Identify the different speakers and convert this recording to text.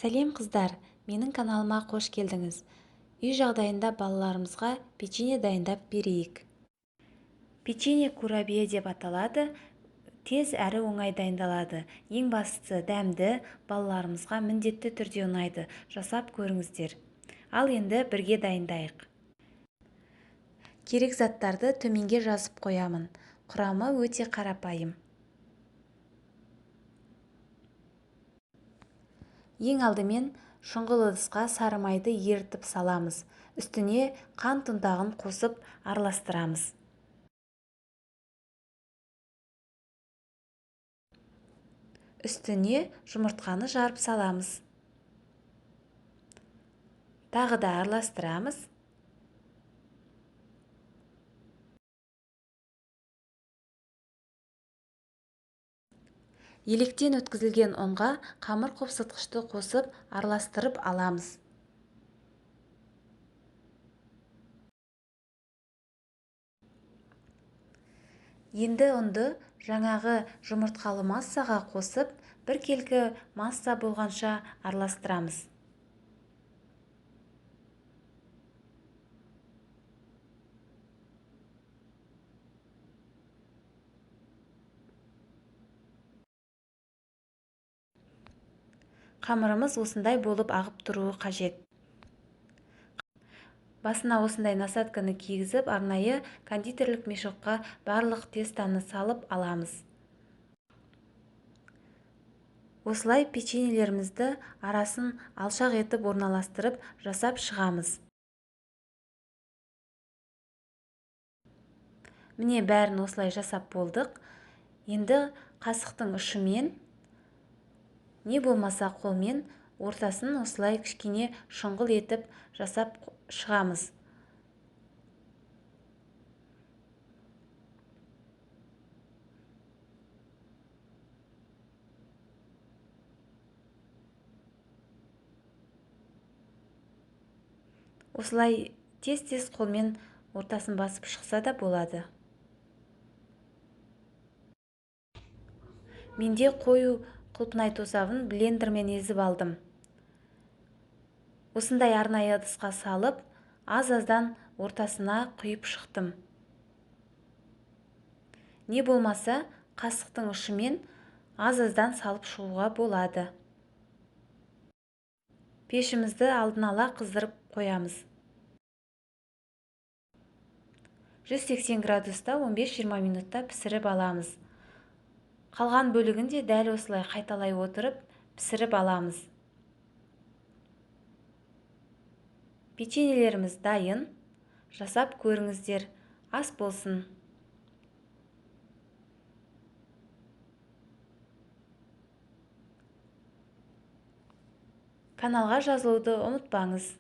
Speaker 1: Сәлем қыздар, менің каналыма қош келдіңіз. Үй жағдайында балаларымызға печенье дайындап берейік. Печенье курабье деп аталады. Тез әрі оңай дайындалады. Ең бастысы дәмді, балаларымызға міндетті түрде ұнайды. Жасап көріңіздер. Ал енді бірге дайындайық. Керек заттарды төменге жазып қоямын. Құрамы өте қарапайым. Ең алдымен шұңғыл ыдысқа сары майды ерітіп саламыз. Үстіне қант ұнтағын қосып араластырамыз. Үстіне жұмыртқаны жарып саламыз. Тағы да араластырамыз. Електен өткізілген ұнға қамыр қопсытқышты қосып араластырып аламыз. Енді ұнды жаңағы жұмыртқалы массаға қосып, біркелкі масса болғанша араластырамыз. Қамырымыз осындай болып ағып тұруы қажет. Басына осындай насадканы кигізіп, арнайы кондитерлік мешокқа барлық тестаны салып аламыз. Осылай печеньелерімізді арасын алшақ етіп орналастырып, жасап шығамыз. Міне бәрін осылай жасап болдық. Енді қасықтың ұшымен, не болмаса қолмен ортасын осылай кішкене шұңғыл етіп жасап шығамыз. Осылай тез-тез қолмен ортасын басып шықса да болады. Менде қою құлпынай тосабын блендермен езіп алдым. Осындай арнайы ыдысқа салып, аз-аздан ортасына құйып шықтым. Не болмаса, қасықтың ұшымен аз-аздан салып шығуға болады. Пешімізді алдын ала қыздырып қоямыз. 180 градуста 15-20 минутта пісіріп аламыз. Қалған бөлігін де дәл осылай қайталай отырып пісіріп аламыз. Печеньелеріміз дайын. Жасап көріңіздер. Ас болсын. Каналға жазылуды ұмытпаңыз.